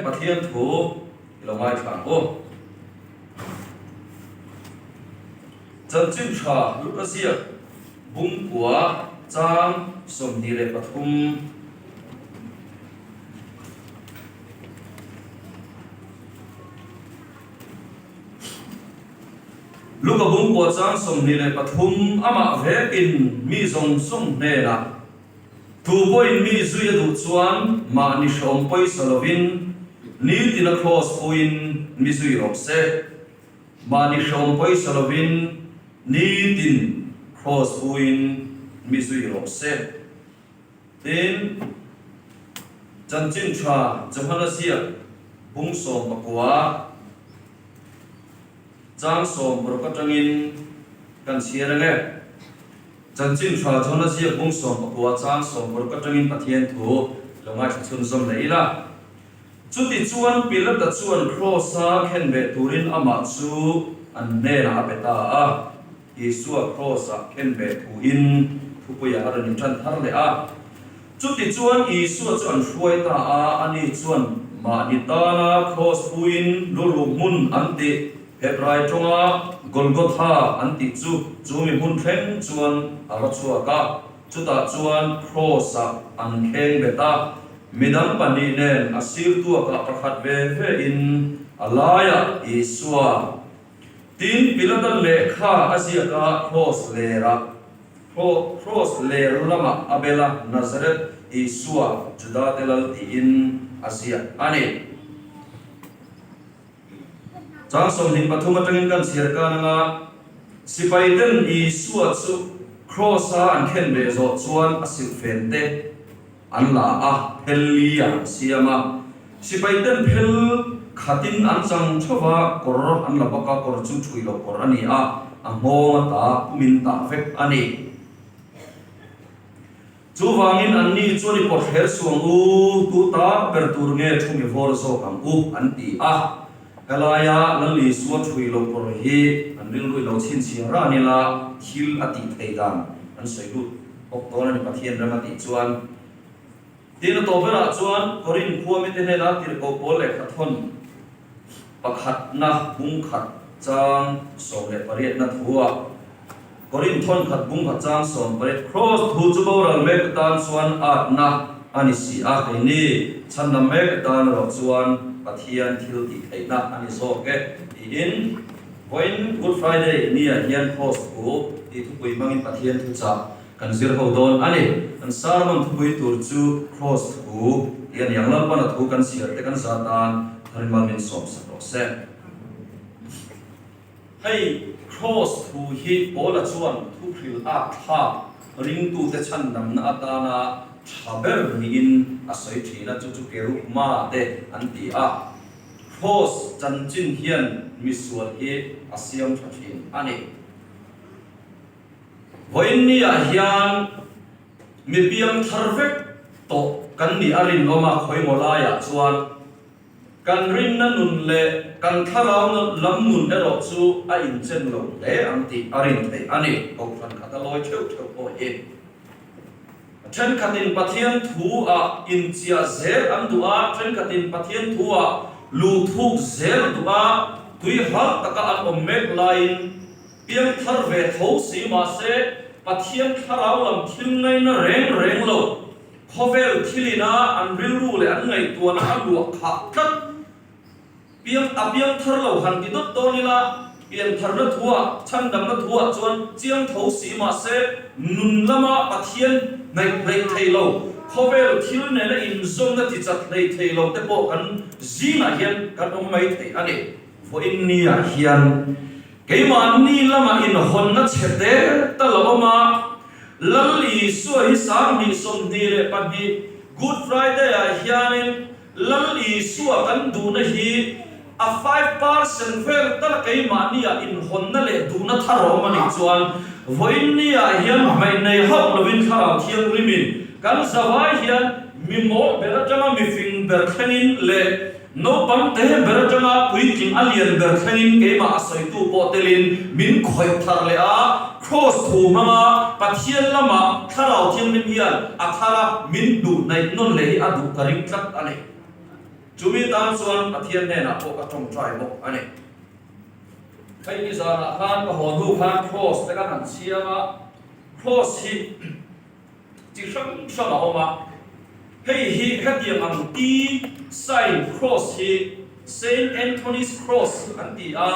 Pathian thu i lo ngaithla ang u. Chanchin tha Luka ziak bungkua chang 23. Luka bungkua chang 23 amah vekin mi zawng zawng hnenah Tu pawhin mi zui a duh chuan mahni hrawm pawisa lovin nitina Kraws puiin mi zui rawh se. Mahni hrawm pawisa lovin nitin Kraws puiin mi zui rawh se. Tin, Chanchin Tha Johana ziak bung 19 chang 16 atangin kan chhiar ang e. Chanchin tha chuan a ziak bung 19 chang 16 atangin Pathian thu lo ngaithla chhunzawm leh ila. Chuti chuan Pilata chuan Kraws-a khenbeh turin amah chu an hnenah a pe ta a. Isua Kraws-a khenbeh thuin thupuiah a rawn intan thar leh a. Chuti chuan Isua chu an hruai ta a, ani chuan mahni tana Kraws puiin luruh hmun an tih Hebrai tawnga Golgotha an tih chu chu mi hmun thleng chuan a va chhuak a, chutah chuan Kraws-ah an thleng bet a, midang pahnih nen a sir tuakah pakhat ve ve in a laiah Isua. Tin, Pilata lehkha a ziak a, Kraws lerah, Kraws ler lamah a bel a, Nazareth Isua, Judate Lal tiin a ziak a ni. Chang 23 atangin kan chhiar kan anga, Sipai ten Isua chu Kraws-a an khen ve zawh chuan a silhfen te an la a, phel li ah an siam a. Sipai ten phel khatin an chang theuh va, kawr an la bawk a, kawr chu thui loh kawr a ni a, a nghawng ata pumin tah vek a ni. Chuvangin anni chuan i pawtthler suang u, tu ta ber tur nge thu mi vawr zawk ang u, an ti a. Helaia Lal Isua thui loh kawr hi an rilru i lo chhinchhiah ran ila thil a tih theih dan an sawi lut bawk dawn a ni Pathian ram a tih chuan. Tin a tawp berah chuan Korin khua mite hnena tirhkoh pawl lehkha thawn pakhatna bung khat chang 18na thuah Korin thawn khat bung khat chang 18 Kraws thu chu boral mek atan chuan atna a ni si a, keini chhandam mek atan erawh chuan Pathian thil tih theihna a ni zawk e tiin vawiin Good Friday niah hian Kraws thu tih thupui hmangin Pathian thuchah kan zir ho dawn a ni. Kan sermon thupui tur chu Kraws thu tih a ni ang. Lalpan a thu kan chhiar te kan zat tan Tharinmal min sawmsak rawh se. Hei Kraws thu hi Paula chuan thuhril âk thlâk ringtute chhandamna atana ṭha ber niin a sawi ṭhin a, chu chu Kerugma te an ti a. Kraws chanchin hian misual hi a siam ṭha ṭhin a ni. Vawiinniah hian mi piang thar vek tawh kan nih a rinawm a, khawimaw laiah chuan Kan rinna nun leh kan thlarau lam nun erawh chu a inchen lo hle ang tih a rin theih a ni. Kohhran khat a lawi theuh theuh pawh hi thenkhatin Pathian thu ah inchiah zel an duh a, thenkhatin Pathian thu ah luh thuk zel duh a, tui hal taka an awm mek laiin piangthar ve tho si mahse Pathian thlarau lam thil ngaina reng reng lo. Khawvel thilina an rilru leh an ngaihtuahna a luah khah tlat. Piang a piang thar lo han ti dawt dawn ila, pian tharna thuah, chhandamna thuah chuan chiang tho si mahse nun lama Pathian hnaih hleih thei lo, khawvel thil nena inzawmna ti chat hlei thei lo te pawh kan zingah hian kan awm mai thei a ni. Vawiin niah hian keimahni lama inhawnna chhe te tal a awm a, Lal Isua hi 2022 Good Friday ah hianin Lal Isua kan duhna hi a 5% vel tal keimahni ah inhawnna leh duhna thar a awm a nih chuan vawiin ni ah hian hmaih nei hauh lovin Thlarau Thianghlimin kan zavai hian mi mawl ber atanga mi fing ber thlengin leh Naupang te ber atanga puitling a lian ber thlengin keimah a sawitu pawh telin min khawih thar leh a, Kraws thu hmanga Pathian lamah Thlarau Thianghlim hian a thar a min duh hnaih nawn leh hi a duh ka ring tlat a ni. Chumi tan chuan Pathian hnenah pawh ka tawngtai bawk a ni. Hei ni zanah khan ka haw hnu khan Kross te kan han siam a, Kross hi chi hrang hrang a awm a, hei hi hetiang ang T sign Kross hi Saint Anthony's Cross an ti a,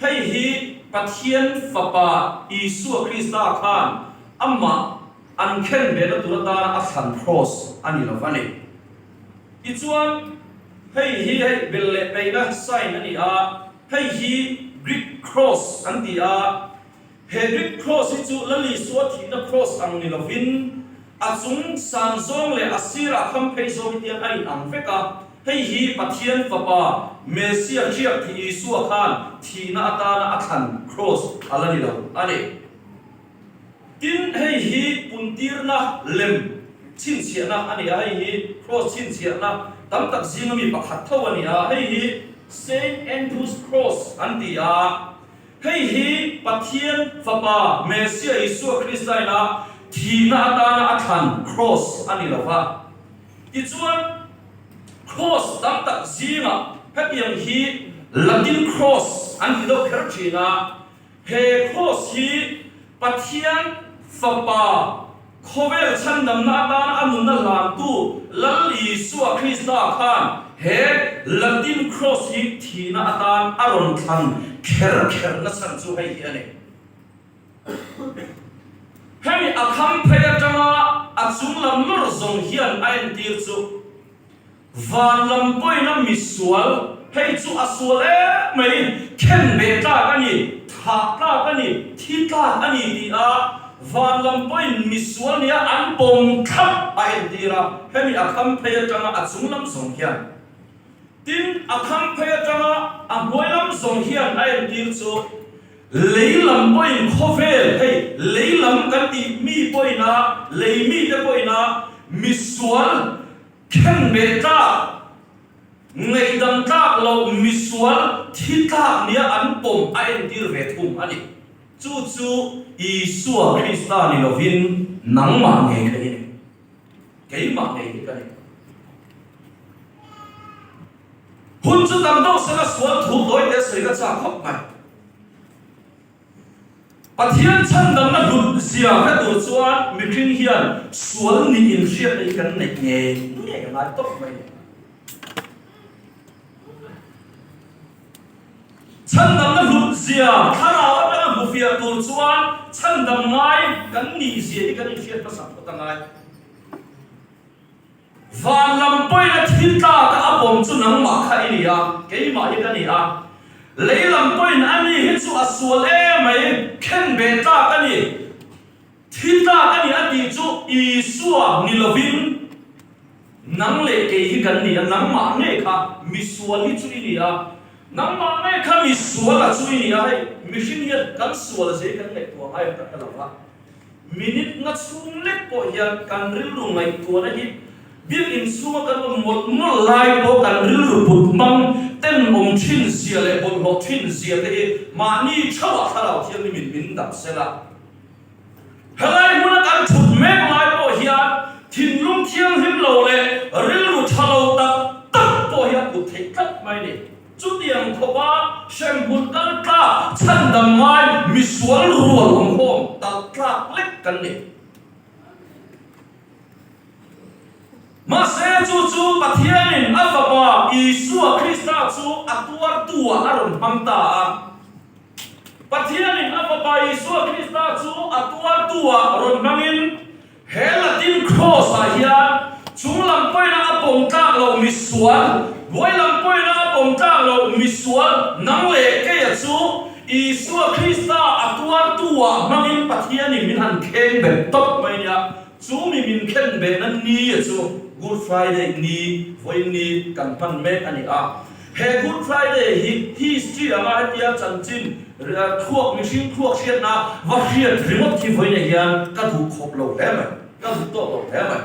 hei hi Pathian Fapa Isua Krista khan amah an khen behna tur atana a thlan Kross a ni lo va ni. Tichuan, hei hi hei bel leh peihna sign a ni a, hei hi Greek cross an ti a. He Greek cross hi chu Lal Isua thihna cross ang ni lovin, a chung san zawng leh a sirah kham phei zawng hi tiang a inang vek a. Hei hi Pathian Fapa, Messiah hriak thih Isua khan thihna atana a thlan cross a la ni lo a ni. Tin, hei hi puntirna lem chhinchhiahna a ni a, hei hi Cross chhinchhiahna tam tak zinga mi pakhat tho a ni a, hei hi Saint Andrew's Cross an ti a, hei hi Pathian Fapa Messiah Isua Krista ina thihna atana a thlan Cross a ni lo va. Tichuan, Cross tam tak zingah hetiang hi Latin Cross an ti deuh kher thin a, He Kraws hi Pathian Fapa, khawvel chhandamna atana a nunna hlantu Lal Isua Krista khan he Latin Kraws hi thihna atan a rawn thlan kher kherna chhan chu hei hi a ni. Hemi a kham phei atanga a chunglam nawr zawng hian a entir chu. Van lam pawhin a misual, hei chu a sual em mai, khen beh tlak a ni, thah tlak a ni, thi tlak a ni tih a van lam pawhin misual nia an pawm thlap a entir a, hemi a kham phei atanga a chung lam zawng hian. Tin, a kham phei atanga a hnuai lam zawng hian a entir chu lei lam pawhin khawvel, hei lei lam kan tih mi pawhina, lei mite pawhina misual, Khenbeh tlak, ngaihdam tlak loh misual thi tlak nia an pawm a entir ve thung a ni. Chu chu Isua Krista ni lovin nangmah ngei kha i ni. Keimah ngei hi ka ni. Hun chu tam deuh sela sual thu tawite sawi ka chak khawp mai. Pathian chhandamna hlut zia hre tur chuan mihring hian sual nih inhriatna hi kan neih ngei ngei a ngai tawp mai. Chhandamna hlut zia thlarau atanga hmu fiah tur chuan chhandam ngai kan nih zia hi kan inhriat hmasak phawt a ngai. Van lam pawhin a thil tlak a pawm chu nangmah kha i ni a, keimah hi ka ni a. Lei lam pawhin a ni hi chu a sual em mai, khenbeh tlak a ni, thi tlak a ni a tih chu Isua ni lovin nang leh kei hi kan ni a, nangmah ngei kha misual hi chu i ni a, nangmah ngei kha misual a chu i ni a, hei mihring hian kan sual zia hi kan ngaihtuah ngai ang ka hre lo va. Minute nga chhung lek pawh hian kan rilru ngaihtuahna hi biakinn chhunga kan awm mawlh mawlh lai pawh kan rilru put hmang tenawm thin zia leh bawlhhlawh thin zia te hi mahni theuhah thlarau thianghlimin min dap sel a. Helai hmuna kan thut mek lai pawh hian thinlung thianghlim lo leh rilru tha lo tak tak pawh hi a put theih tlat mai a ni. Chutiang khawpa hremhmun kal tlak, chhandam ngai, misual rual awmkhawm talh tlak lek kan ni. Mahse, chu chu Pathianin a Fapa Isua Krista chu a tuartu-ah a rawn hmang ta a. Pathianin a Fapa Isua Krista chu a tuartu-ah rawn hmangin, He Latin Cross-ah hian chung lam pawina a pawm tlak loh misual, hnuai lam pawina a pawm tlak loh misual nang leh keia chu Isua Krista a tuartu-ah hmangin Pathianin min han kheng bet tawp mai nia. Chu mi min khen behna ni a chu Good Friday ni, vawiin ni kan hman mek a ni a. He Good Friday hi history anga hetia chanchin thluak mihring thluak hriatna va hriat ringawt hi vawiinah hian ka duh khawp lo hle mai, ka duh tawk lo hle mai.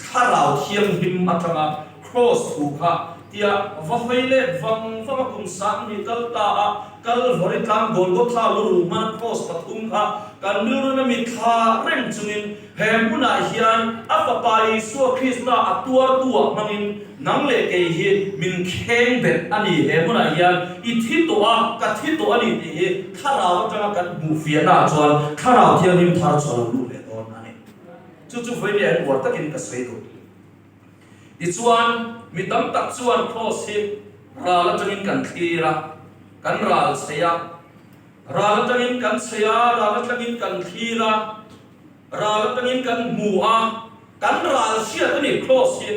Thlarau thianghlim atanga Cross thu kha. Tia va hawi let vang vang a kum 2000 kal ta a, Kalvari tlang Golgotha lu ruh hmana Kraws pathum kha kan rilruna mitthla reng chungin he hmunah hian a Fapa Isua Krista a tuartu-ah hmangin nang leh kei hi min kheng bet a ni. He hmunah hian i thi tawh a, ka thi tawh a ni tih hi Thlarau atanga kan hmuh fiahnaah chuan Thlarau Thianghlim thar chu a lo lut leh dawn a ni. Chu chu vawiin leh an uar takin ka sawi duh. Tichuan, mi tam tak chuan Kraws hi ral atangin kan thlir a, kan ral chei a. Ral atangin kan chei a, ral atangin kan thlir a, ral atangin kan hmu a, kan ral hriat a ni Kraws hi.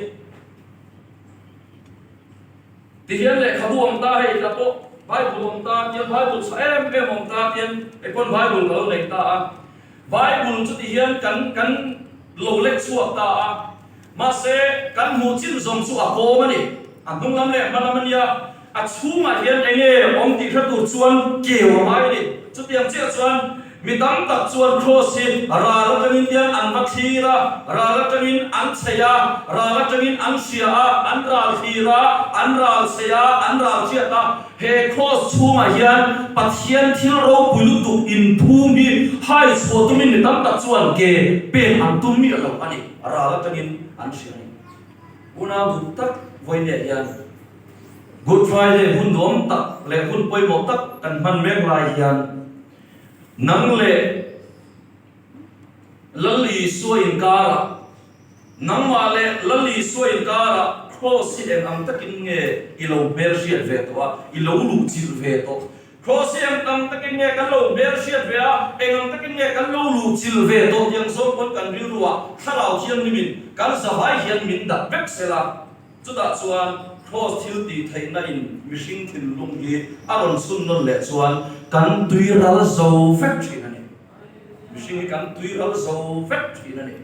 Tihian lehkhabu awm ta hei tah pawh Bible awm ta tiang Bible chha em em awm ta tiang hei pawn Bible ka lo nei ta a. Bible chu tihian kan kan lo lek chhuak ta a, mahse kan hmuh chin zawng chu a kawm a ni. A hnung lam leh hma lam a nia, a chhungah hian eng nge awm tih hre tur chuan keu a ngai a ni. Chutiang chiah chuan mi tam tak chuan Kraws hi ral atangin tiang an va thlir a, ral atangin an chei a, ral atangin an hria a, an ral thlir a, an ral chei a, an ral hriat a. He Kraws chhungah hian Pathian thil ropui lutuk inphum hi hai chhuah tumin mi tam tak chuan ke pen an tum miah lo a ni. Ral atangin an hria a ni. Unau duh tak vawiinah hian Good Friday hun nuam tak leh hun pawimawh tak kan hman mek lai hian nang leh Lal Isua inkarah, nangmah leh Lal Isua inkarah Kraws hi eng ang takin nge i lo hmelhriat ve tawh a, i lo luhchilh ve tawh? Kraws hi eng ang takin nge kan lo hmelhriat ve a, eng ang takin nge kan lo luhchilh ve tawh tih ang zawng pawn kan rilruah Thlarau Thianghlimin kan zavai hian min dah vek sela, chutah chuan Kraws thil tih theihna in mihring thinlung hi a rawn chhun nawn leh chuan kan tuiral zo vek thin a ni. Mihring hi kan tui ral zo vek thin a ni.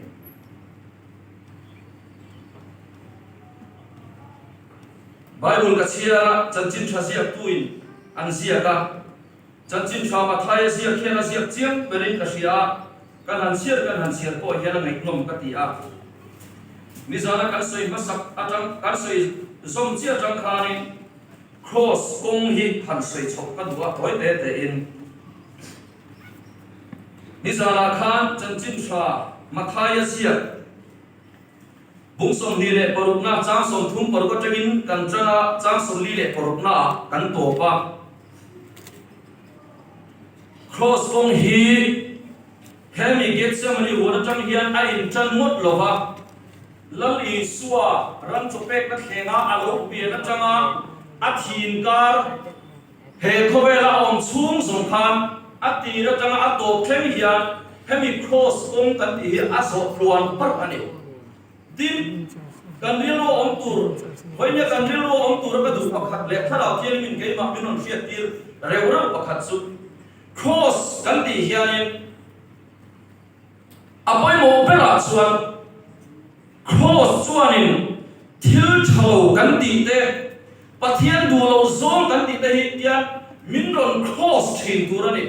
Bible ka chhiar a, chanchin tha ziaktuin an ziak a, chanchin tha Mathaia ziak hian a ziak chiang berin ka hria a, kan han chhiar kan han chhiar pawh hian a ngaihnawm ka ti a. Nizana kan sawi hmasak atang kan sawi zawm chiah atang khanin Kraws kawng hi han sawi chhoh ka duh a, tawi te tein. Nizanah khan chanchin tha Mathaia ziak bung 26na chang 36 atangin kan tan a, chang 44 naah kan tawp a. Kraws kawng hi hemi Gethsemane huan atang hian a intan ngawt lo va, Lal Isua ram chawpekna thlenga a lo pian atanga a thin kar, He khawvela a awm chhung zawng khan a tir atanga a tawp thleng hian hemi Kraws kawng kan tih hi a zawh tluan parh a ni. Tin, kan rilru awm tur, vawinia kan rilru awm tura ka duh pakhat leh Thlarau Thianghlimin keimah min rawn hriattir reuh reuh pakhat chu Kraws kan tih hianin, A pawimawh berah chuan Kraws chuanin thil tha lo kan tih te, Pathian duh lo zawng kan tih te hi tian min rawn kraws thin tur a ni.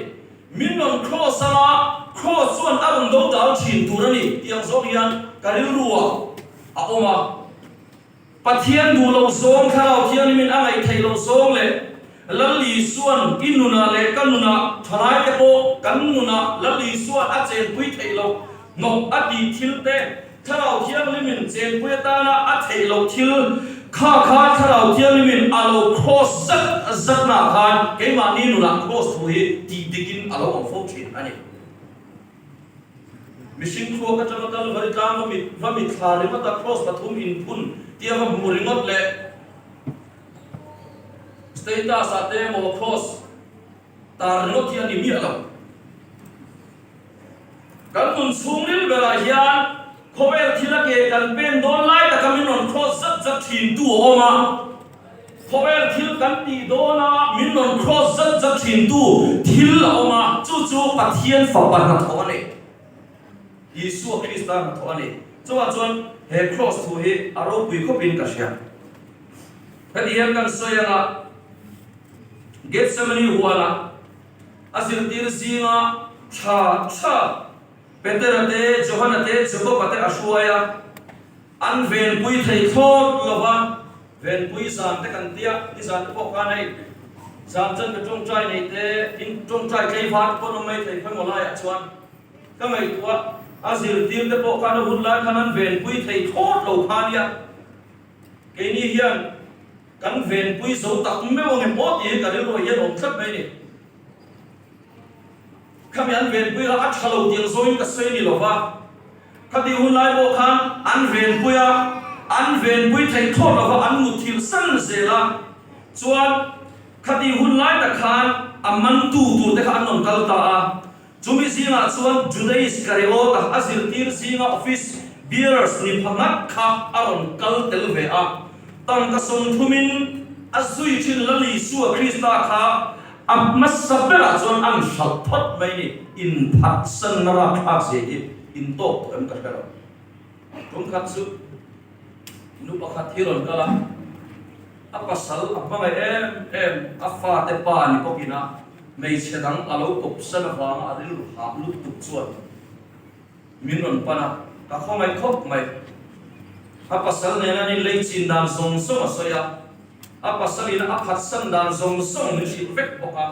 Min rawn kraws anga kraws chuan a rawn do dal thin tur a ni tih ang zawng hian ka rilruah a awm a. Pathian duh loh zawng, Thlarau Thianghlimin a ngaih theih loh zawng leh Lal Isua'n i nunah leh ka nunah thalaite pawh kan nunah Lal Isua'n a chenpui theih loh hnawk a tih thil te, Thlarau Thianghlimin chenpui atana a theih loh thil kha kha Thlarau Thianghlimin a lo kraws zat zatnaah khan keimahni nunah kraws thu hi tih dikin a lo awm fo thin a ni. Mihring thluak atanga Kalvari tlang va mit va mit thla ringawt a kraws pathum inphun tia va hmuh ringawt leh status ah te emaw kraws tar ringawt hi a ni miah lo. Kan nun chhungril berah hian khawvel thil a ke kan pen dawn lai taka min rawn kraws zat zat thin tu a awm a. Khawvel thil kan tih dawna min rawn cross zat zat thintu thil a awm a, chu chu Pathian Fapa hnathawh a ni. Isua Krista hnathawh a ni. Chuvang chuan he cross thu hi a ropui khawpin ka hria. Heti hian kan sawi anga Gethsemane huanah a zirtir zinga tha tha Petera te, Johana te, Jakoba te a hruai a, an venpui thei thlawt lo va. Venpui zan te kan tia, nizan te pawh khan hei zan chan ka tawngtai nei te, in tawngtai tlei var te pawh an awm mai thei khawimaw laiah chuan ka ngaihtuah a zirtir te pawh khan a hun lai khan an venpui thei thlawt lo kha nia. Keini hian kan venpui zo tak meuh ang em aw tih hi ka rilruah hian awm tlat mai a ni. Khami an venpui a, a tha lo tih ang zawngin ka sawi ni lo va. Khati hun lai pawh khan an venpui a, an venpui theih thlawt lo va, an mutthilh san zel a. Chuan khati hun lai tak khan a mantu tur te kha an rawn kal ta a. Chumi zingah chuan Juda Iskariota a zirtir zinga office bearers ni pha ngat kha a rawn kal tel ve a. Tangka sawmthumin a zui thin Lal Isua Krista kha a hmasa berah chuan an hralh phawt mai ni. Inphatsanna rapthlak zia hi intawk tawh em ka hre lo. Tumkhat chu nu pakhat hi rawn kal a, a pasal a hmangaih em em, a fate pa ni bawkin a hmeichhe dang a lo kawpsan avanga a rilru hah lutuk chuan Min rawn pan a, ka khawngaih khawp mai. A pasal nena ni lei chin dan zawng zawng a sawi a, a pasalin a phatsan dan zawng zawng min hrilh vek bawk a.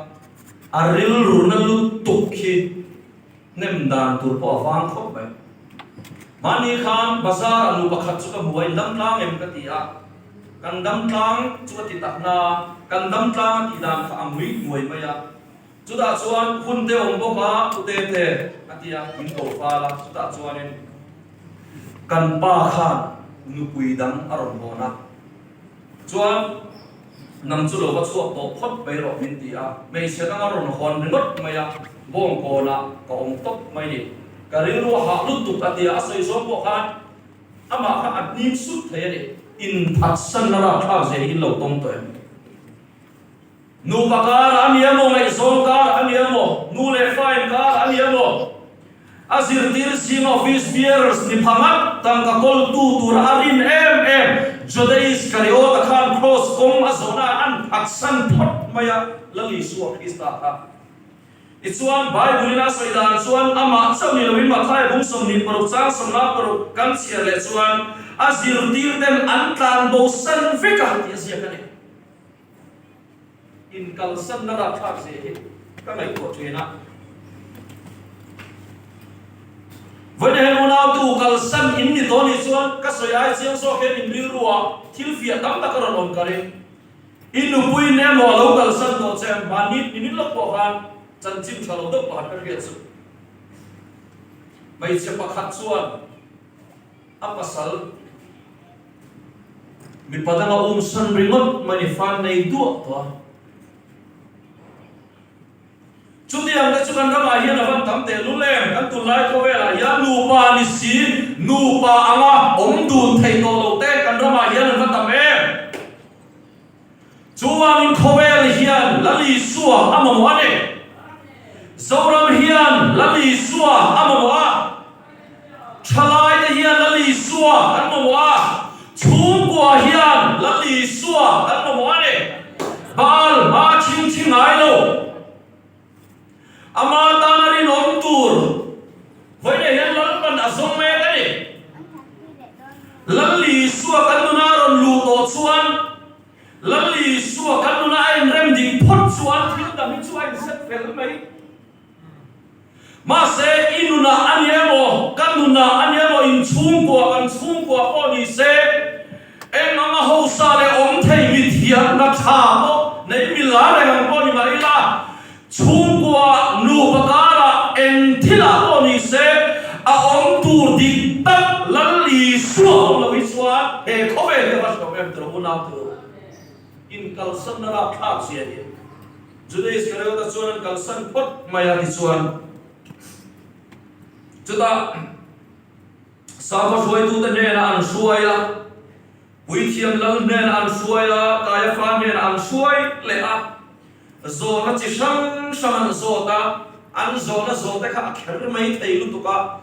A rilru na lutuk hi hnem dan tur pawh a vang khawp mai. Mahni khan bazar ah nu pakhat chu ka hmu a, in dam tlang em ka ti a, kan dam tlang chu a ti tak na, kan dam tlang a tih dan kha a ngui nguai mai a. Chutah chuan hun te awm bawk a, u Tete a ti a, min ko fal a, chutah chuanin kan pa khan nupui dang a rawn hawn a, chuan nang chu lo va chhuak tawh phawt mai rawh min ti a, hmeichhe dang a rawn hawn ringawt mai a, bawngkawnah ka awm tawp mai ni, ka rilru a hah lutuk a ti a, a sawi zawng pawh khan amah kha a hnim sut thei a ni. Inphatsanna rapthlak zia hi in lo tawng tawh em? Nupa kar a ni emaw, ngaihzawng kar a ni emaw, nu leh fa inkar a ni emaw, a zirtir zinga office bearers ni pha ngat tangka kawltu tura a rin em em Juda Iskariota khan kraws kawng a zawhna ah an phatsan phawt mai a, Lal Isua Krista kha. Tichuan, Bible-in a sawi dan chuan amah chauh ni loin Mathaia bung 26 chang 56 kan chhiar leh chuan a zirtirten an tlanbosan vek a tih a ziak a ni. Inkalsanna rapthlak zia hi ka ngaihtuah thin a. Vawiin hian unautu kalsan in ni tawh nih chuan ka sawi ai chiang zawk hian in rilruah thil fiah tam tak a rawn awm ka ring. I nupuiin emaw a lo kalsan tawh che mahni nimin lawk pawh khan chanchin tha lo deuh pakhat ka hriat chu. Hmeichhe pakhat chuan a pasal Mipa danga umsan ringawt mai ni fan nei duah tawh a. Chutiang te chu kan ramah hian a van tam tehlul em? Kan tunlai khawvelah hian nupa ni si, nupa anga awm dun thei tawh loh te kan ramah hian an va tam em? Chuvangin khawvel hian Lal Isua a mamawh a ni. Zoram hian Lal Isua a mamawh a. Thalaite hian Lal Isua kan mamawh a. Chhungkua hian Lal Isua kan mamawh a ni. Baal hma chhingchhi ngai lo. Ama tana rinawm tur vawiinah hian Lalpan a zawng mek a ni. Lal Isua kan nuna a rawn luh tawh chuan, Lal Isua kan nuna a inrem dik phawt chuan thil dang hi chu a inset fel mai. Mahse, i nunah a ni emaw, ka nunah a ni emaw, inchhungkua, kan chhungkua pawh ni se, Eng anga hausa leh awm thei mi thiamna tha pawh nei mi la reng ang pawh ni mah ila, chhungkua nupa karah eng thilah pawh ni se, a awm tur dik tak Lal Isua awm lo hi chuan he khawvel hi a va hreawm em tawh unau tur inkalsanna rapthlak zia hi Juda Iskariota chuan an kalsan phawt mai a tichuan chutah Sakhaw hruaitute hnenah an hruai a, Puithiam lal hnenah an hruai a, Kaiafa hnenah an hruai leh a. Zawhna chi hrang hrang an zawt a, an zawhna zawhte kha a kher mai thei lutuk a.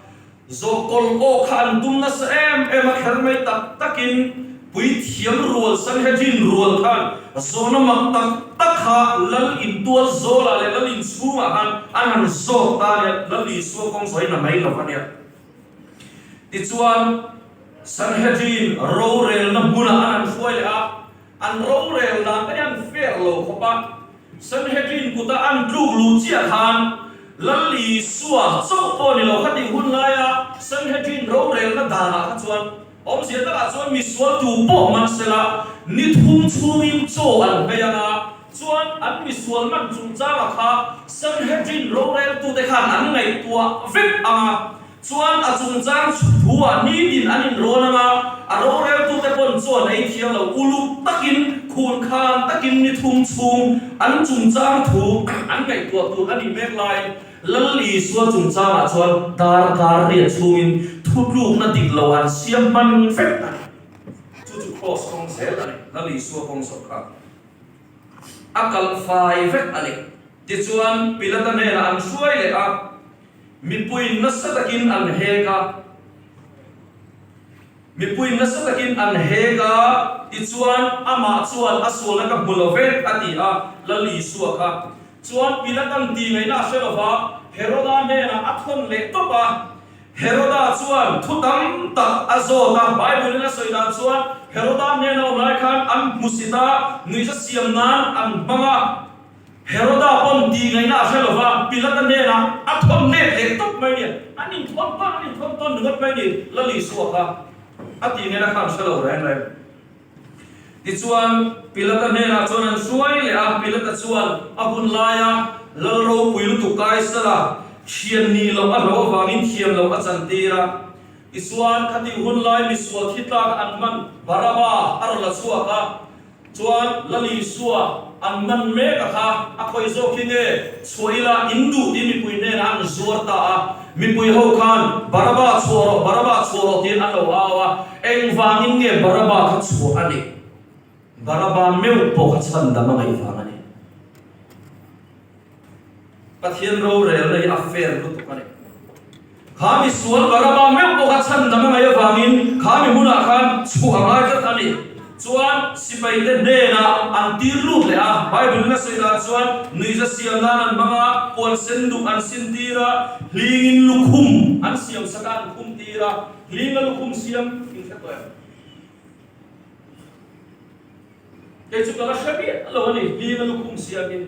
Zawh kawlh awk kha an tum nasa em em a, kher mai tak takin Puithiam rual Sanhedrin rual khan zawhna mak tak tak kha lal intual zawlah leh lal inchhungah khan an han zawt ta a nia, Lal Isua kawng zawhin a mai lo a nia. Tichuan, Sanhedrin rorelna hmunah an han hruai leh a. An rorel dan te hian fair lo khawp a, Sanhedrin kuta an tluk luh chiah khan Lal Isua chauh pawh ni lo khatih hun laia Sanhedrin rorelna danah kha chuan awmzia takah chuan misual tu pawh man sela ni thum chhungin chaw an hmei ang a, chuan an misual man chungchanga kha Sanhedrin roreltute khan an ngaihtuah vek ang a. Chuan a chungchang thu-ah nitin an inrawn ang a, a roreltute pawn chuan ei thiam lo uluk takin, khun khan takin ni thum chhung an chungchang thu an ngaihtuah tur a nih mek laiin Lal Isua chungchangah chuan darkar riat chhungin thutlukna dik lo an siam hman vek a ni. Chu chu Kraws kawng zel a ni, Lal Isua kawng zawh kha a kalh fai vek a ni. Tichuan Pilata hnenah an hruai leh a. Mipuiin nasa takin an hek a. Mipuiin nasa takin an hek a, tichuan amah chuan a sualna ka hmu lo vek a ti a, Lal Isua kha chuan Pilatan ti ngaihna a hre lo va, Heroda hnenah a thawn leh tawp a. Heroda chuan thu tam tak a zawt a, Bible-in a sawi dan chuan Heroda hnena awm lai khan an hmusit a, nuihza siam nan an hmang a. Heroda pawn tih ngaihna a hre lo va, Pilata hnenah a thawn let leh tawp mai nia. An inthawn tawn, an inthawn tawn ringawt mai ni, Lal Isua kha a tih ngaihna kha an hre lo reng reng. Tichuan, Pilata hnenah chuan an hruai leh a, Pilata chuan a hun laia Lal ropui lutuk Kaisara thian nih loh a hlauh avangin thiam loh a chantir a. Tichuan, khatih hun lai misual thi tlaka an man Baraba a rawn la chhuak a. Chuan Lal Isua an man mek a kha, a khawi zawk hi nge chhuah ila in duh tiin mipui hnenah an zuar ta a. Mipui ho khan Baraba chhuah rawh, Baraba chhuah rawh tiin an lo au a. Engvangin nge Baraba kha chhuah a nih? Baraba meuh pawh kha chhandam a ngaih vang a ni. Pathian rorelna hi a fair lutuk a ni. Kha misual Baraba meuh pawh kha chhandam a ngaih avangin kha mi hmunah khan chhuah a ngai tlat a ni. Chuan sipaite hnenah an tir lut leh a, Bible-in a sawi dan chuan nuihza siam nan an hmang a, puan sen duk an sin tir a, hlingin lukhum an siam sak a, an khum tir a, hlinga lukhum siam in hre tawh em? Kei chu ka la hre miah lo a ni, hlinga lukhum siamin.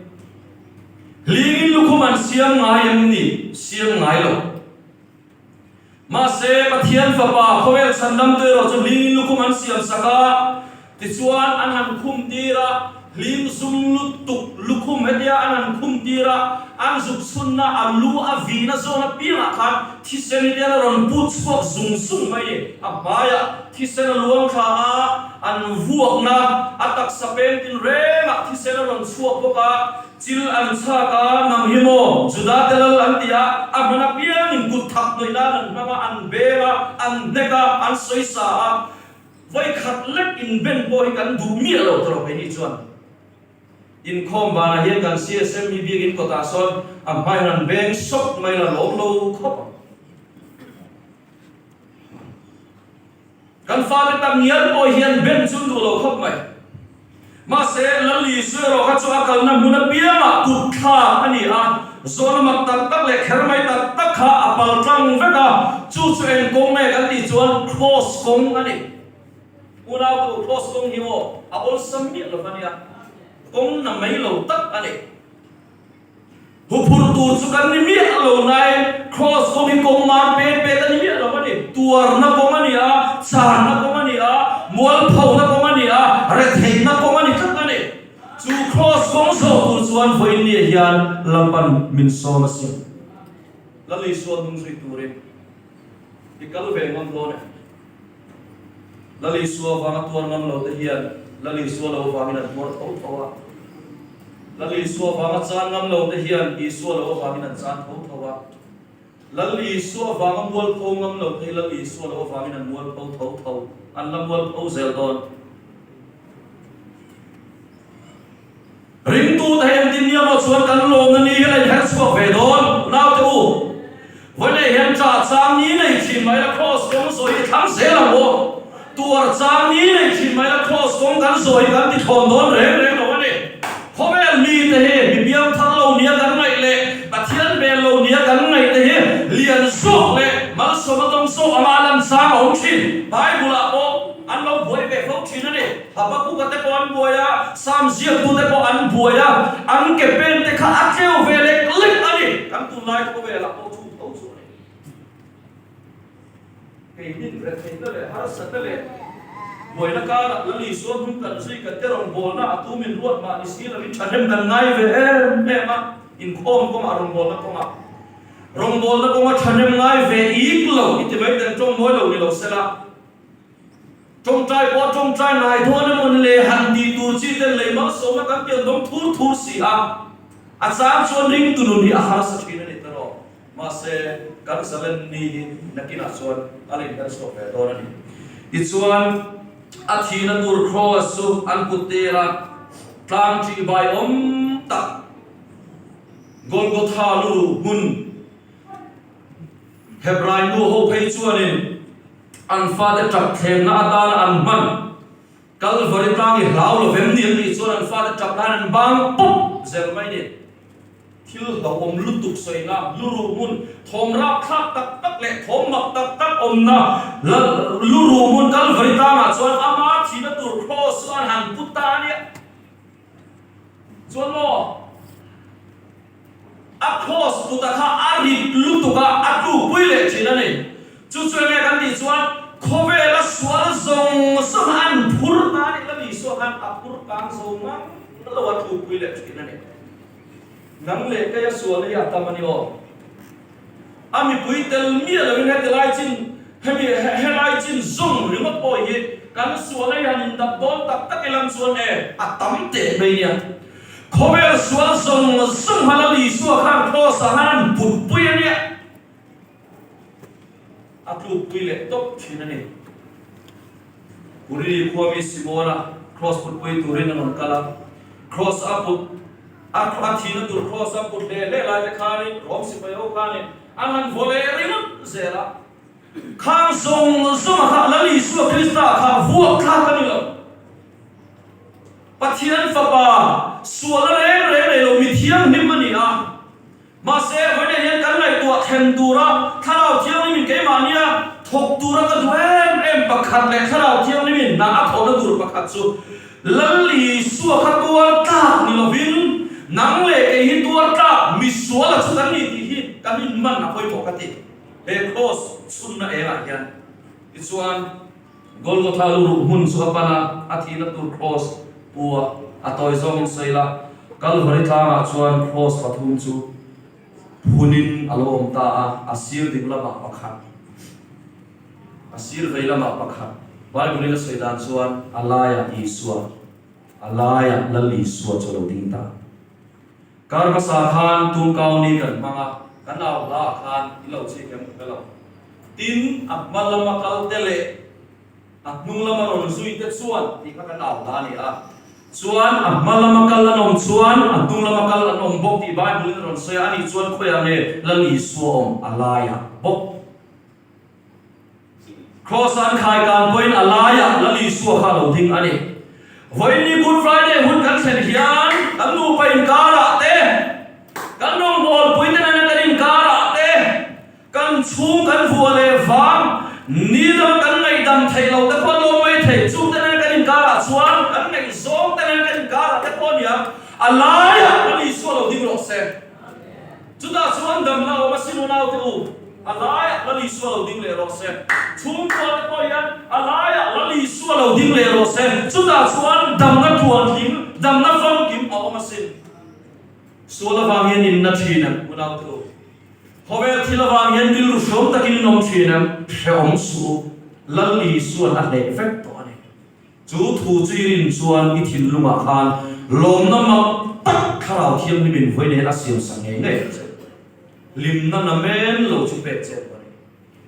Hlingin lukhum an siam ngai em ni? Siam ngai lo. Mahse, Pathian Fapa khawvel chhandamtu erawh chu hlingin lukhum an siam sak a, tichuan an han khum tir a, hling zum lutuk lukhum hetia an han khum tir a, an zuk chhunna a lu a vihna zawn apiangah khan thisen hetian a rawn put chhuak zung zung mai a ni. A hmaiah Thisen a luang thla a, an vuakna a taksa peng tin rengah thisen a rawn chhuak bawk a, chil an chhak a, nang hi maw Juda te lal an ti a, a hman apiangin kut thak hnawih nan an hmang a, an beng a, an hnek a, an sawi sa a, vawikhat lek inben pawh hi kan duh miah lo tawh keini chuan. Inkhawm vanah hian kan CSM hi biakin kawtah sawn a hmaihan an beng sawk mai la lawm lo khawp ang. Kan fate tak ngial pawh hian ben chun duh lo khawp mai. Mahse, Lal Isua erawh kha chu a kalna hmun apiangah kut thlak a ni a, zawhna mak tak tak leh kher mai tak tak kha a pal tlang vek a, chu chu eng kawng nge kan tih chuan Kraws kawng a ni. Unautu, Kraws kawng hi aw, a awlsam miah lo va nia, kawng na mai lo tak a ni. Huphurh tur chu kan ni miah lo nain Kraws kawng hi kawng mar pet pet a ni miah lo a ni. Tuarna kawng a ni a, channa kawng a ni a, mualphona kawng a ni a, retheihna kawng a ni tlat a ni. Chu Kraws kawng zawh tur chuan vawiinniah hian Lalpan min sawm asin. Lal Isua hnung zui turin i kal ve ngam dawn em? Lal Isua vanga tuar ngam lo te hian Lal Isua lo vangin an tuar tho tho a. Lal Isua vanga chan ngam lo te hian Isua lo avangin an chan tho tho a. Lal Isua vanga mualpho ngam lo te hi Lal Isua lo avangin an mualpho tho tho, an la mualpho zel dawn. Ringtute hi engtin nia maw chuan kan lawmna ni hi a inher chhuak ve dawn? Naute u, vawiinah hian ṭah chang ni nei thin mai la Kraws kawng zawi hi thlang zel ang aw. Tuar chang ni nei thin mai la Kraws kawng kan zawi hi kan ti thlawn dawn reng reng lo a ni. Khawvel mite hi mi piang thar lo nia kan ngaih leh Pathian hmel lo nia kan ngaih te hi lian zawk leh malsawm a dawng zawk anga a lan chang a awm thin. Bible-ah pawh an lo buai ve fo thin a ni. Habakuka te pawh an. pawh an buai a, Sam ziaktute pawh an buai a, an ke pen te kha a tleu ve lek lek a ni. Kan tunlai khawvelah pawh chu tho chu a ni. Keinin retheihna leh harsatna leh buaina karah Lal Isua hnung kan zui kan te rawngbawlna a tu min ruat mah ni si lovin thahnem kan ngai ve em em a, inkhawm kawngah rawngbawlna kawngah rawngbawlna kawnga thahnem ngai ve ik lo i ti mai ten tawng mawi lo ni lo sela. Tawngtai pawh tawngtai ngai dawn emaw ni le han tih tur chi ten lei malsawmna kan pian dawng thur thur si a, a chang chuan ringtu nun hi a harsa thin a ni ta rawh. Mahse, kan zalen ni hi nakinah chuan a rin kan chhuak ve dawn a ni. Tichuan, a thihna tur Kraws chu an kut tir a, tlang ṭih bai awm tak Golgotha luruh hmun Hebrai nu ho phei chuanin an fate ṭap thlemna atana an hman Kalvari tlang i hlau lo vem ni an tih chuan an fate ṭap laiin an bang pawp zel mai ni. Thil hlauhawm lutuk sawina luruh hmun thawm rapthlak tak tak leh thawm mak tak tak awmna luruh hmun Kalvari tlangah chuan ama thihna tur kraws chu an han put ta a nia. Chuan maw? A kraws puta kha a rit lutuk a, a tlukpui leh thin a ni. Chu chu enge kan tih chuan khawvela sual zawng zawng an phur ta a nih la Isua khan a phur kang zo mang lo a tlukpui leh thin a ni. Nang leh keia sual hi a tam a ni aw. A mipui tel miah loin heti lai chin, hemi helai chin zawng ringawt pawh hi kan sual a han indap dawn tak tak ilang chuan e, a tam teh mai nia. Khawvel sual zawng zawng ha Lal Isua khan Kraws ah khan an putpui a nia. A tlukpui leh tawp thin a ni. Kurini khuami Simona Kraws putpui turin a rawn kal a, Kraws a put A a thihna tur kraws a put hle hle lai te khanin Rom sipai ho khanin an han vaw leh ringawt zel a. Khang zawng zawng a kha Lal Isua Krista kha vuak thlak a ni lo. Pathian Fapa sualna reng reng nei lo mi thianghlim a ni a. Mahse, vawiinah hian kan ngaihtuah thlen tura Thlarau Thianghlimin keimahnia thawk tura ka duh em em pakhat leh Thlarau Thianghlimin hna a thawhna tur pakhat chu Lal Isua kha tuar tlak ni lovin nang leh kei hi tuar tlak misuala chu kan ni tih hi kan inman a pawimawh ka ti. He kraws chhunna engah hian tichuan Golgotha lu ruh hmun chu a pan a, a thihna tur kraws pu a, a tawi zawngin sawi la, Kalvari tlangah chuan kraws pathum chu phunin a lo awm ta a, a sir ding lamah pakhat, a sir vei lamah pakhat. Bible-in a sawi dan chuan a laiah Isua, a laiah Lal Isua chu a lo ding ta. Kar hmasa khan tumkau ni kan hmang a, kan au hla ah khan i lo chik em ka hre lo. Tin, a hma lama kal te leh a hnung lama rawn zui te chuan tih kha kan au hla a ni a. Chuan a hma lama kal an awm chuan a hnung lama kal an awm bawk tih Bible in a rawn sawi a, anih chuan khawiah nge Lal Isua awm a laiah bawk. Kraws an khai kan pawhin a laiah Lal Isua kha a lo ding a ni. Vawiinni Good Friday hun kan thlen hian kan nupa inkarah te, kan rawngbawlpui te nena kan inkarah te, kan chhung kan vuah leh vang, ni dang kan ngaihdam theih loh te pawh an awm mai thei, chung te nena kan inkarah chuan kan ngaihzawng te nena kan inkarah te pawh a nia, a laiah Lal Isua lo ding rawh se. Chutah chuan damna awm a sin unaute u, a laiah Lal Isua lo ding leh rawh se. Chhungkua te pawh hian a laiah Lal Isua lo ding leh rawh se. Chutah chuan damna tluantling, damna famkim a awm a sin. Sual avang hian inna thin em unaute u? Khawvel thil avang hian rilru hreawm takin in awm thin em? Hreawm suh u, Lal Isuan a hleh vek tawh a ni. Chu thu chu i rin chuan i thinlungah khan lawmna mak tak Thlarau Thianghlimin vawi nen a siamsak ngei ngei ang che. Hlimna namen lo chu pek che a ni.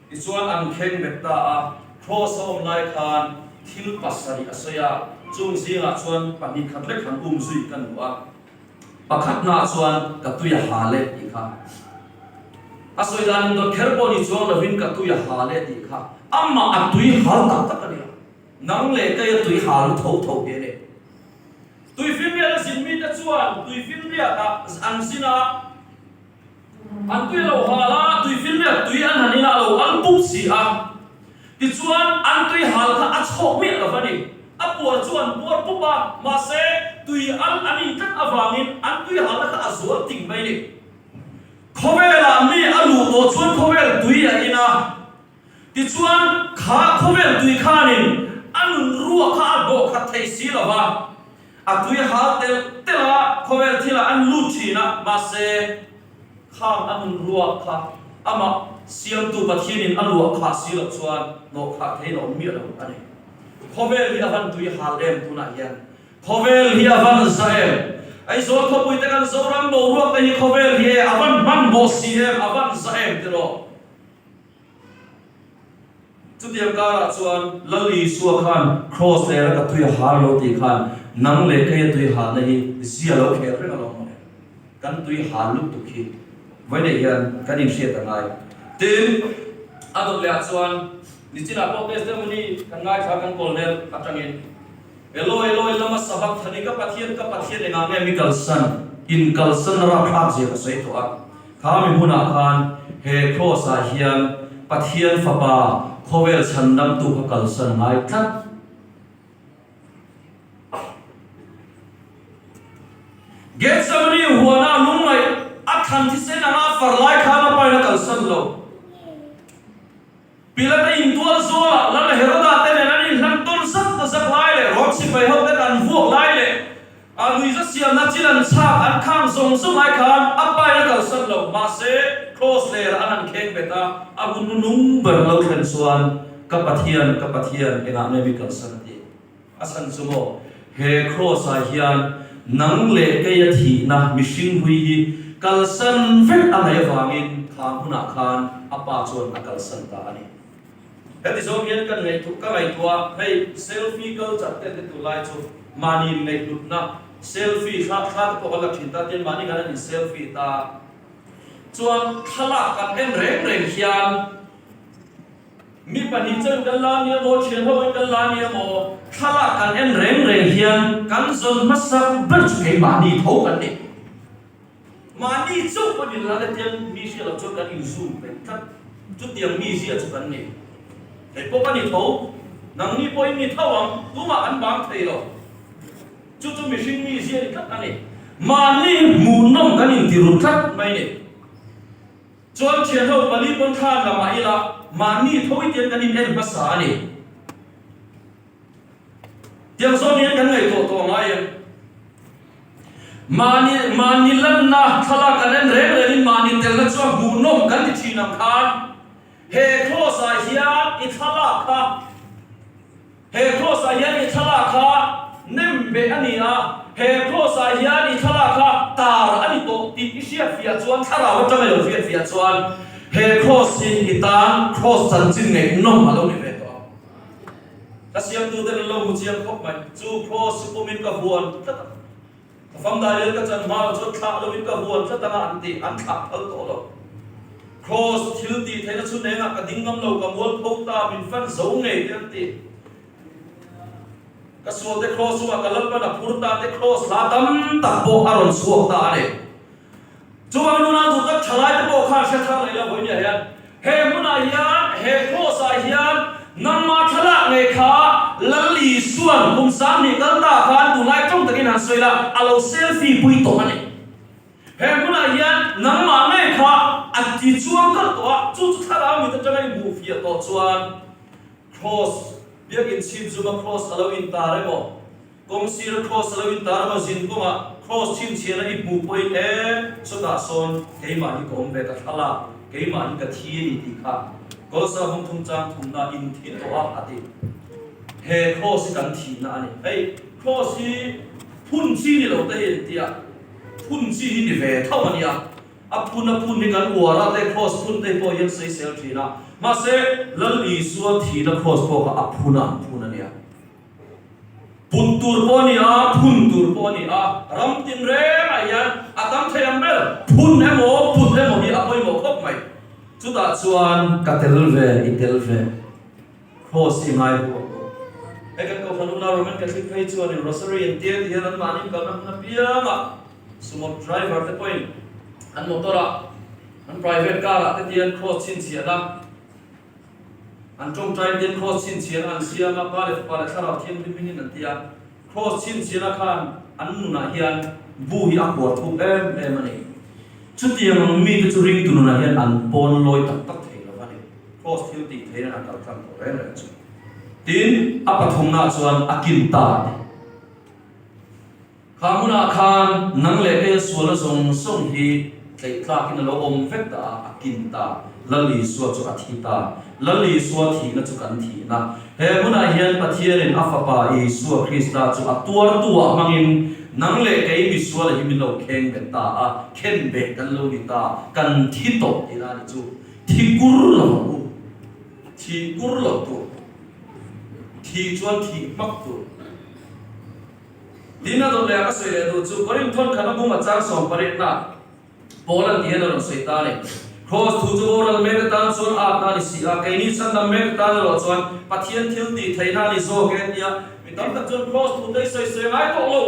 Tichuan an kheng bet ta a, Kraws a awm lai khan thil pasarih a sawi a, chung zingah chuan pahnih khat lek han um zui ka nu a. Pakhatnaah chuan ka tui a hal e tih kha. A sawi dan in dawt kher pawh ni chuang lovin ka tui a hal e tih kha amah a tui hal tak tak a ni a. Nang leh kei a tui hal tho tho hi a ni. Tuifinriat a zin mite chuan tuifinriatah an zin a, an tui a lo hal a, tuifinriat tui an han in a, a lo al pup si a. Tichuan an tui hal kha a chhawk miah lo va ni. A A puar chu an puar pup a, mahse, tui al an in tlat avangin an tui halna kha a zual ting mai a ni. Khawvelah mi a luh tawh chuan khawvel tui a in a, tichuan kha khawvel tui khanin a nun ruah kha a hnawh khat thei si lo va, a tui hal telh telh a, khawvel thilah an lut thin a, mahse, khang a nun ruah kha amah Siamtu Pathianin a luah khah si loh chuan hnawh khah theiin a awm miah lo a ni. Khawvel hi a van tui hal em tunah hian Khawvel hi a van za em? Aizawl khawpui te kan Zoram boruak te hi khawvel hi e a van hmanhmawh si em, a van za em tiraw? Chutiang karah chuan Lal Isua khan Kraws lera ka tui a hal lo tih khan nang leh kei a tui halna hi zia lo khel reng alawm mawle. Kan tui hal lutuk hi vawineih hian kan inhriat a ngai. Tin, a dawt lehah chuan nichinah pawh testimony kan ngaithla kan colonel atangin Eloi Eloi lama sabachthani ka Pathian ka Pathian engah nge mi kalsan in kalsan na rapthlak zia ka sawi tawh a, kha mi hmunah khan he kraws ah hian Pathian fapa khawvel chhandamtu kha kalsan ngai tlat. Gethsemane huana lungngaih a thlan thisen anga a far lai khan a pain a kalsan lo. Pilata intual zuala Lal Heroda te nen an inhlan tawn zak ta zak lai leh Rom sipai ho ten an vuak lai leh a nuihza siamna chin an chhak an khang zawng zawng lai khan a pain a kalsan lo. Mahse, Kraws lerah an han kheng bet a, a hun hnunung ber lo thlen chuan Ka Pathian, ka Pathian, engah nge mi kalsan a ti? A chhan chu maw, he Kraws-ah hian nang leh keia thihna mihring hui hi kalsan vek a ngaih avangin kha hmunah khan a pa chuan a kalsan ta a ni. Heti zawng hian kan ngaihtuah ka ngaihtuah a, hei selfie culture te te tunlai chu mahni inngaihhlutna selfie thla thla te pawh kan la thin ta tian mahni kan han in selfie ta chuan thlalak kan en reng reng hian Mi pahnih chuan kan la nia maw, thian ho in kan la nia maw, thlalak kan en reng reng hian kan zawn hmasak ber chu keimahni tho kan ni. Mahni chauh pawh ni la letiang mi hriat loh chuan kan inzum peng tlat. Chutiang mi zia chu kan ni. Hei pawh ka ni tho, nangni pawh in ni tho ang, tumah kan bang thei lo. Chu chu mihring mi zia ni tlat a ni. Mahni hmuhnawm kan intiru tlat mai ni. Chuan thianho pali pawn thlan la mah ila mahni tho i tiang kan in en hmasa a ni. Tiang zawng hian kan ngaihtuah tawh ngai em? Mahni mahni lanna thlalak kan en reng rengin mahni telna chuan hmuhnawm kan ti thin ang khan he kraws ah hian i thlalak kha He kraws-ah hian i thlalak kha nem beh a ni a, he kraws-ah hian i thlalak kha tar a ni tawh tih i hriatfiah chuan, thlarau atanga i lo hriatfiah chuan he kraws hi i tan kraws chanchin ngaihnawm a lo ni ve tawh ang. Ka siamtuten an lo hmu chiang khawp mai. Chu kraws chu pumin ka huan tlat a. Ka fam Daniel ka chan hma lo chuan thlah lovin ka huan tlat anga an ti, an thlah phal tawh lo. Kraws thil tih theihna chhun engah ka ding ngam lo, ka mual pho ta, min fan zo ngei te an ti. Ka sual te kraws chungah ka Lalpan a phur ta te kraws hla tam tak pawh a rawn chhuak ta a ni. Chuvangin unau duh tak thalaite pawh khan hre thar leh ila vawinia hian he hmunah hian he kraws ah hian nangmah thlalak ngei kha Lal Isuan kum 20 kal ta khan tunlai tawng takin han sawi la a lo selfie pui tawh a ni. He hmunah hian nangmah ngei kha a ti chuang kalh tawh a, chu chu thlarau mit atanga i hmuh fiah tawh chuan kraws biakin chhip zuma kraws a lo intar emaw Kawng sira kraws a lo intar emaw zin kawngah kraws chhinchhiahna i hmuh pawhin e, chutah sawn keimah hi ka awm ve ka thlalak, keimah hi ka thi a ni tih kha Kawlsa hmung thum chang thumna in thi tawh a a ti. He kraws hi kan thihna a ni. Hei kraws hi phun chi ni lo te hi an tia, phun chi hi ni ve tho a nia. A phun a phun hi kan uar a te kraws phun te hi pawh hian sawisel thin a, mahse Lal Isua thihna kraws pawh kha a phun a an phun a nia. Put tur pawh a ni a, phun tur pawh a ni a, ram tinrengah hian a tam thei ang ber. Phun emaw, put emaw hi a pawimawh khawp mai. Chutah chuan ka tel ve, i tel ve. Kraws i ngai huam bawk. Hei kan Kohhran unau Roman Catholic phei chuanin Rosary an tia ti hian anmahni kalna hmun apiangah sumo driver te pawhin an motor ah, an private car ah te tian kraws chhinchhiahna. An tawngtai ten Kraws chhinchhiahna an siam a, Pa leh Fapa leh Thlarau Thianghlim hmingin an ti a. Kraws chhinchhiahna khan an nunah hian bu hi a kuar thuk em em a ni. Chutiang ang mite chu ringtu nunah hian an pawn lawi tak tak thei lo a ni. Kraws thil tih theihna an kal tlang tawh reng reng chu. Tin, a pathumnaah chuan a kin ta a ti. Kha hmunah khan nang leh keia sualna zawng zawng hi tleih tlakin a lo awm vek ta a, a kin ta. Lal Isua chu a thi ta. Lal Isua thihna chu kan thihna. He hmunah hian Pathianin a Fapa Isua Krista chu a tuartu-ah hmangin nang leh kei misuala hi min lo kheng bet ta a, khen beh kan lo ni ta, kan thi tawh tihna a ni chu. Thi kur lo ang u. Thih kur lo tur. Thih chuan thih hmak tur. Tin a dawt leh a ka sawi leh duh chu Korinth thawn khat a bung a chang sawmpariatna Paul an tih hian a rawn sawi ta a ni. Kraws thu chu boral mek atan chuan atna a ni si a, keini chhandam mek atan erawh chuan Pathian thil tih theihna a ni zawk e tia mi tam tak chuan kraws thu te hi sawi sawi ngai tawh lo,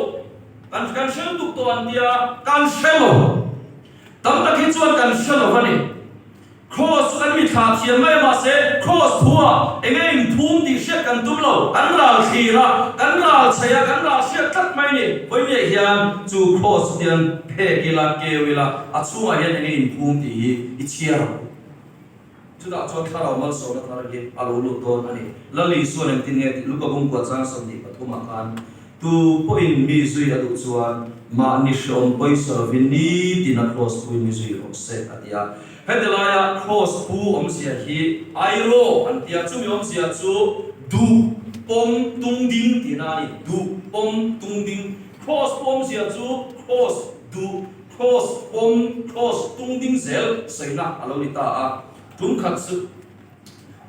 kan kan hre lutuk tawh an tia, kan hre lo. Tam tak hi chuan kan hre lo a ni. Kraws chu kan mithla thiam mai a, mahse kraws thua eng nge inphum tih hriat kan tum lo. Kan ral thlir a, kan ral chheih a, kan ral hriat tlat mai ni. Vawinia hian chu kraws chu tian phek ila, keu ila, a chhungah hian eng nge inphum tih hi i chhiar ang u. Chutah chuan thlarau malsawmna thar hi a lo lut dawn a ni. Lal Isuan engtin nge tih Luka bungkua chang 23 ah khan Tu pawhin mi zui a duh chuan mahni hreawm pawisa lovin nitin a kraws puin mi zui rawh se, a ti a. Heti laia kraws pu awmzia hi airo an ti a, chumi awmzia chu duh pawm tung ding tihna a ni, duh pawm tung ding. Kraws pu awmzia chu kraws duh, kraws pawm, kraws tung ding zel sawina a lo ni ta a. Tum khat chu.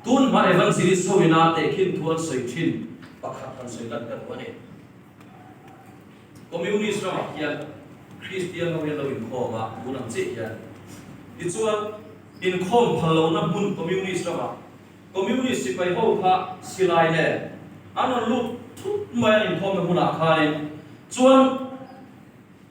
Tun hma Evangelist ho ina tehkhin thu an sawi thin pakhat han sawi lan ka duh a ni. Communist ramah hian Kristian ho hi an lo inkhawm a, tun ang chiah hian. Tichuan, inkhawm phal lohna hmun Communist ramah Communist sipai ho kha silai nen an rawn lut thut mai an inkhawmna hmunah khanin chuan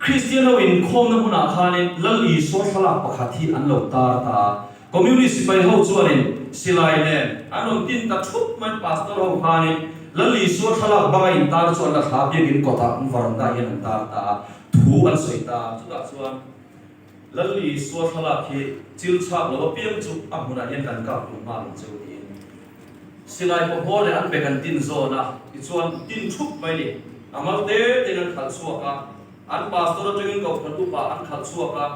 Kristian ho inkhawmna hmunah khanin Lal Isua thlalak pakhat hi an lo tar ta a. Communist sipai ho chuanin silai nen an rawn tin ta thup mai Pastor ho khanin Lal Isua thlalak banga intar chu an la thla biakin kawtah an varanda hian an tar ta a, thu an sawi ta a. Chutah chuan Lal Isua thlalak hi chil chhak lo apiang chu a hmunah hian kan kap tum nghal ang cheu tiin silai pawhmawr leh an bek an tin zawn a, tichuan tin thup mai ni. A mal te tein an khalh chhuak a, an pastor atangin kohhran upa an khalh chhuak a,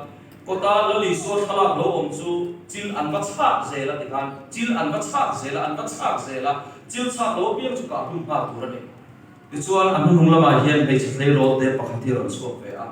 kawta Lal Isua thlalak lo awm chu chil an va chhak zel a tikhan chil an va chhak zel a, an va chhak zel a, chil chhak lo apiang chu kah hlum nghal tur a ni. Tichuan a hnuhnung lamah hian hmeichhe tleirawl te pakhat hi a rawn chhuak ve a.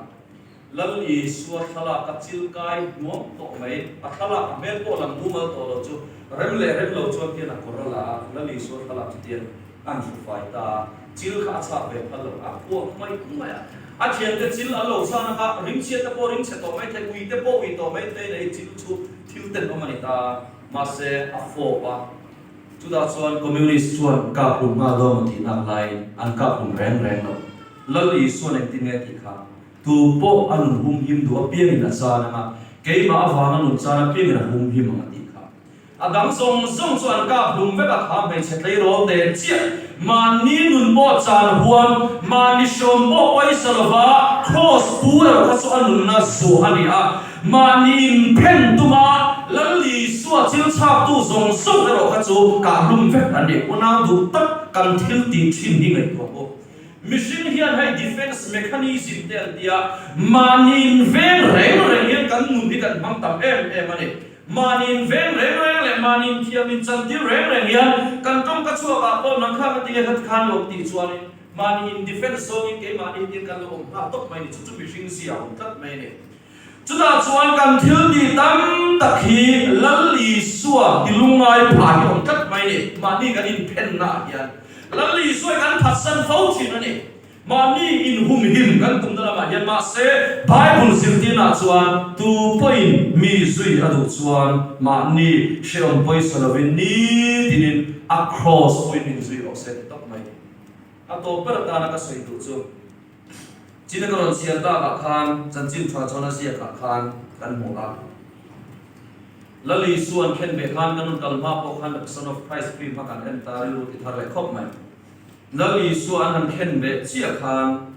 Lal Isua thlalak a chil kai hnuam tawh mai, a thlalak a hmel pawh lang mumal tawh lo chu rem leh rem lo chuan tian a kawr a la a, Lal Isua thlalak chu tian a han hrufai ta a, chil kha a chhak ve phal lo, a kuak mai mai a, a thiante chil an lo chhan a kha ringchhia te pawh ringchhe tawh mai thei, ui te pawh ui tawh mai thei nei chil chu thil tenawm a ni ta a, mahse a fawp a, chutah chuan Communist chuan kap hlum nghal dawn maw tih nak laiin an kap hlum reng reng lo, Lal Isuan engtin nge tih kha Tu pawh a nun humhim duh apiangin a chan ang a, keimah avanga nun chan apiangin a humhim ang a tih kha. A dang zawng zawng chu an kap hlum vek a, kha hmeichhe tleirawl te chiah mahni nun pawh chan huam, mahni hrawm pawh pawisa lova kraws pu erawh kha chu a nunna zuah a ni a, mahni inphen tuma Lal Isua thil chhaktu zawng zawng erawh kha chu kah hlum vek an ni. Unau duh tak kan thil tih thin hi ngaihtuah bawk. Mihring hian hei defense mechanism te an tia, mahni inveng reng reng hian kan nun hi kan hmang tam em em a ni. Mahni inveng reng reng leh mahni inthiam inchantir reng reng hian kan tawngka chhuakah pawh nang kha ka ti nge kha ti khan lo tih chuanin mahni in defense zawngin keimahni hitin kan lo awm nghal tawp mai a ni. Chu chu mihring zia a awm tlat mai a ni. Chutah chuan kan thil tih tam tak hi Lal Isua ti lungngai phah hi awm tlat mai ni. Mahni kan inphenna ah hian Lal Isua hi kan phatsan fo thin a ni. Mahni inhumhim kan tumna lamah hian mahse Bible zirtirna ah chuan tu pawhin mi zui a duh chuan mahni hrehawm pawisa lovin nitinin a kraws pawhin min zui rawh se ti tawp mai. A tawp ber atana ka sawi duh chu. China ka rawn chhiar takah khan chanchin tha chuan a ziakah khan kan hmu a. Lal Isua an khen ve khan kan rawn kal hma pawh khan The Person of Christ film kha kan en ta rilru ti thar leh khawp mai. Lal Isua an han khen ve chiah khan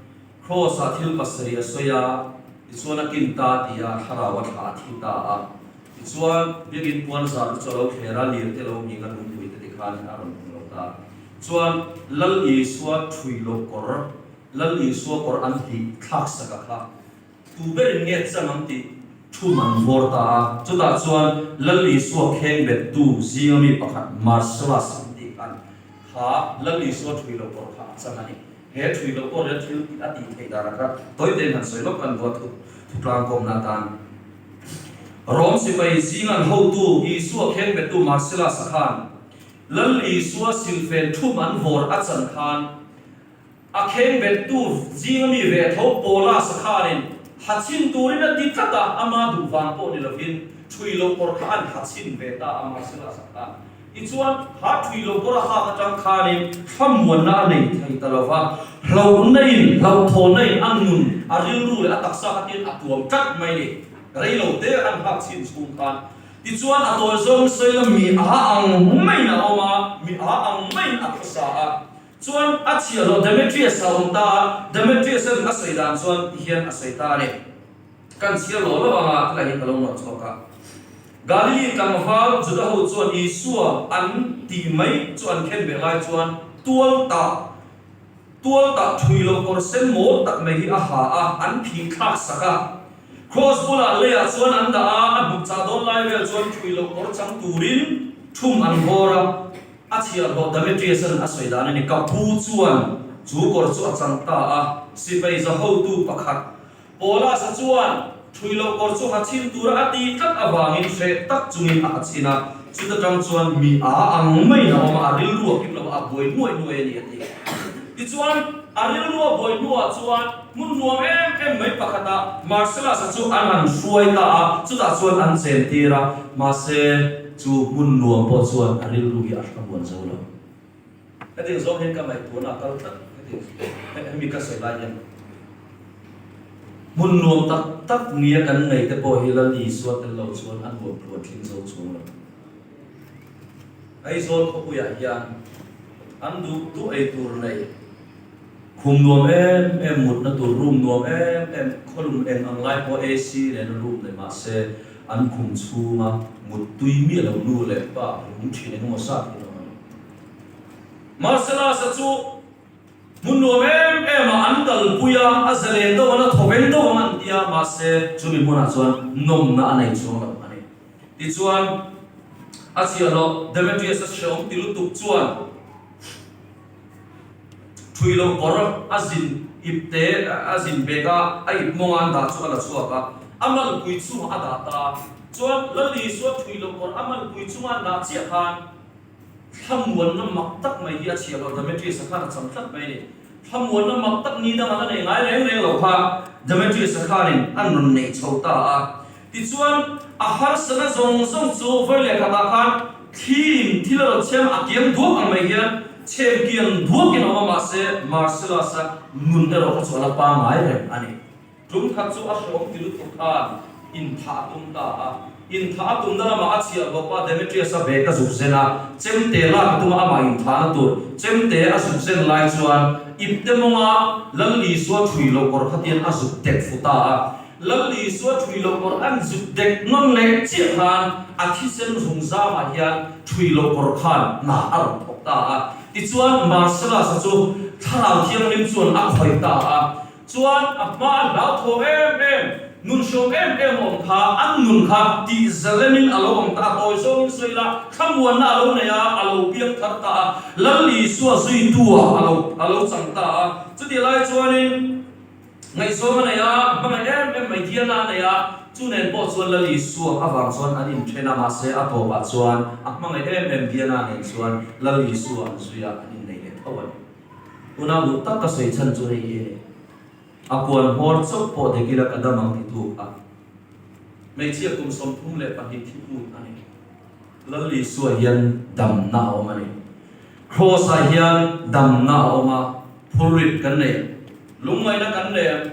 Kraws-ah thil pasarih a sawi a, tichuan a kin ta ti a, thlarau a thlah a thi ta a. Tichuan Biakin puan zar te chu a lo thler a, lir te lo nghing a lungpui te ti khan a rawn hmu lo ta. Chuan Lal Isua thui loh kawr, Lal Isua kawr an hlih thlak sak a kha Tu berin nge chang ang tih thu man vawr ta a, chutah chuan Lal Isua kheng bettu zinga mi pakhat Marcellus an tih khan kha Lal Isua thui loh kawr kha a chang a ni. He thui loh kawr hian thil a tih theih dan kha tawi tein han sawi lawk kan duat thu thutlang kawmna atan. Rom sipai zingan hotu Isua kheng bettu Marcellus-a khan Lal Isua silfen thum an vawr a chan khan A khengbettu zinga mi ve tho Paula sakhanin ha chhin turin a ti tlat a, ama duh vang pawh ni lovin ṭhui loh kawr kha an ha chhin ve ta a, mahsela sakhan tichuan ha ṭhui loh kawr a hak aṭang khanin thlamuanna a nei thei ta lo va, hlauhna in, hlauhthawnna in a nun, a rilru leh a taksa kha tin a tuam tlat mai ni. Rei lo te an hak chhin chhung khan tichuan a tawi zawng sawi la mi a ang maiin a awm a, mi a ang maiin a khawsa a. Chuan a chhiahhlawh Demetrius a awm ta a, Demetrius-a'n a sawi dan chuan ti hian a sawi ta a ni. Kan chhiar lo lo anga tilai hi ka lo nawt chhuak a. Galili tlangval Juda ho chuan Isua an tih mai chu an khen beh lai chuan tual tah tual tah thui lo kawr sen mawl tak mai hi a ha a, an phih thlak sak a. Kraws bulah leiah chuan an dah a, a hnuk chah dawn lai vel chuan thui lo kawr chang turin thum an vawr a. A chhiahhlawh Demetrius-a'n a sawi dan a ni. Ka pu chuan chu kawr chu a chang ta a, sipai za hotu pakhat Paulus-a chuan ṭhui loh kawr chu ha chhin tura a ti tlat avangin hreh tak chungin a ha chhin a, chuta ṭang chuan mi a ang maiin a awm a, a rilru a kim lo a, a buai nuai nuai a ni a ti. Tichuan, a rilru a buai hnuah chuan hmun nuam em em mai pakhatah Marcellus-a chu an han hruai ta a, chutah chuan an chentir a, mahse, chu hmun nuam pawh chuan a rilru hi a hramuan zo lo. Hetiang zawng hian ka ngaihtuahna a kal tlat, hetiang hemi ka sawi lai hian hmun nuam tak tak nia kan ngaih te pawh hi Lal Isua tel lo chuan a nuam tluan tling zo chuang lo. Aizawl khawpuiah hian an duh duh ei tur nei, khum nuam em em, mutna tur room nuam em em, khawlum eng ang lai pawh AC nena room nei mahse an khum chhunga mut tui miah lo nu leh pa rum thin eng emaw zat hi an awm a ni. Marcellus-a chu hmun nuam em em ah an kalpui a, a zalen deuh ang, a thawveng deuh ang an ti a, mahse chumi hmunah chuan nawmna a nei chuang lo a ni. Tichuan, a chhiahhlawh Demetrius-a hreawm ti lutuk chuan ṭhui loh kawr a zin ip te a zin bek a, a ip mawnga an dah chu a la chhuak a, a malpui chungah a dah ta a. Chuan, Lal Isua ṭhui loh kawr a malpui chunga an dah chiah khan Thlamuanna mak tak mai hi a chhiah lo, Demetrius-a khan a cham tlat mai a ni. Thlamuanna mak tak ni dang a la nei ngai reng reng lo kha Demetrius-a khanin an rawn neih chho ta a. Tichuan, a harsatna zawng zawng chu vawi leh khatah khan thliin thil a rawn chhem a kiang duak ang mai hian chhem kiang duakin a awm a, mahse Marcellus-a nun erawh kha chu a la pangngai reng a ni. Tum khat chu a hreawm ti lutuk khan inthah a tum ta a. Inthah a tumna lamah a chhiah bawk a, Demetrius-a bag a zuk zen a, chemte lak a tum a, amah inthahna tur chemte a zuk zen lai chuan ipte mawnga Lal Isua ṭhui loh kawr khatian a zuk dek fu ta a. Lal Isua ṭhui loh kawr an zuk dek nawn leh chiah khan a thisen zungzamah hian ṭhui loh kawr khan hna a rawn thawk ta a. Tichuan Marcellus-a chu Thlarau Thianghlim chuan a khawih ta a. Chuan a hma a hlauthawm em em, nun hreawm em em a awm kha, an nun kha tih zalemin a lo awm ta a, tawi zawngin sawi ila, thlamuanna a lo nei a, a lo piang thar ta a, Lal Isua zuitu-ah a lo a lo chang ta a. Chutih lai chuanin ngaihzawng a nei a, hmangaih em em mai Diana a nei a, chu nen pawh chuan Lal Isua avang chuan an inthen a, mahse a tawpah chuan a hmangaih em em Diana nen chuan Lal Isua an zui a, an innei leh tho a ni. Tuna duh tak ka sawi chhan chu hei hi a ni. A kuan hmawr chauh pawh dik ila ka dam ang ti tu kha. Hmeichhia kum 32 thi put a ni. Lal Isua hian damna a awm a ni. Kraws-ah hian damna a awm a, phurrit kan nei, lungngaihna kan nei ang.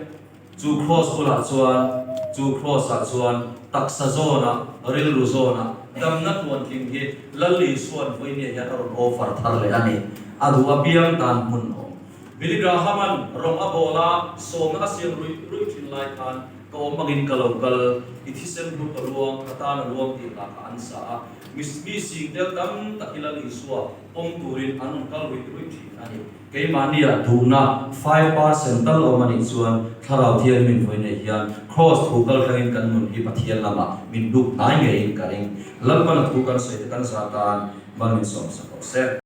Chu kraws bulah chuan. Chu Kraws-ah chuan taksa zawnah, rilru zawnah damna tluantling hi Lal Isua'n vawinia hian a rawn offer thar leh a ni. A duh apiang tan hmun a awm. Billy Graham-a'n rawng a bawl a, sawmna a siam ruih ruih thin lai khan ka awm angin ka lo kal, i thisen hlu ka luang, ka tan a luang tih hla kha an sa a. Mi sing tel tam tak hi Lal Isua pawm turin an rawn kal ruih ruih thin a ni. Keimahnia duhna 5% tal awm a nih chuan Thlarau Thianghlim vawi neih hian Kraws thu kal thlangin kan nun hi Pathian lamah min duk hnai ngeiin ka ring. Lalpana thu kan sawi te kan zah tan mal min sawmsak rawh se.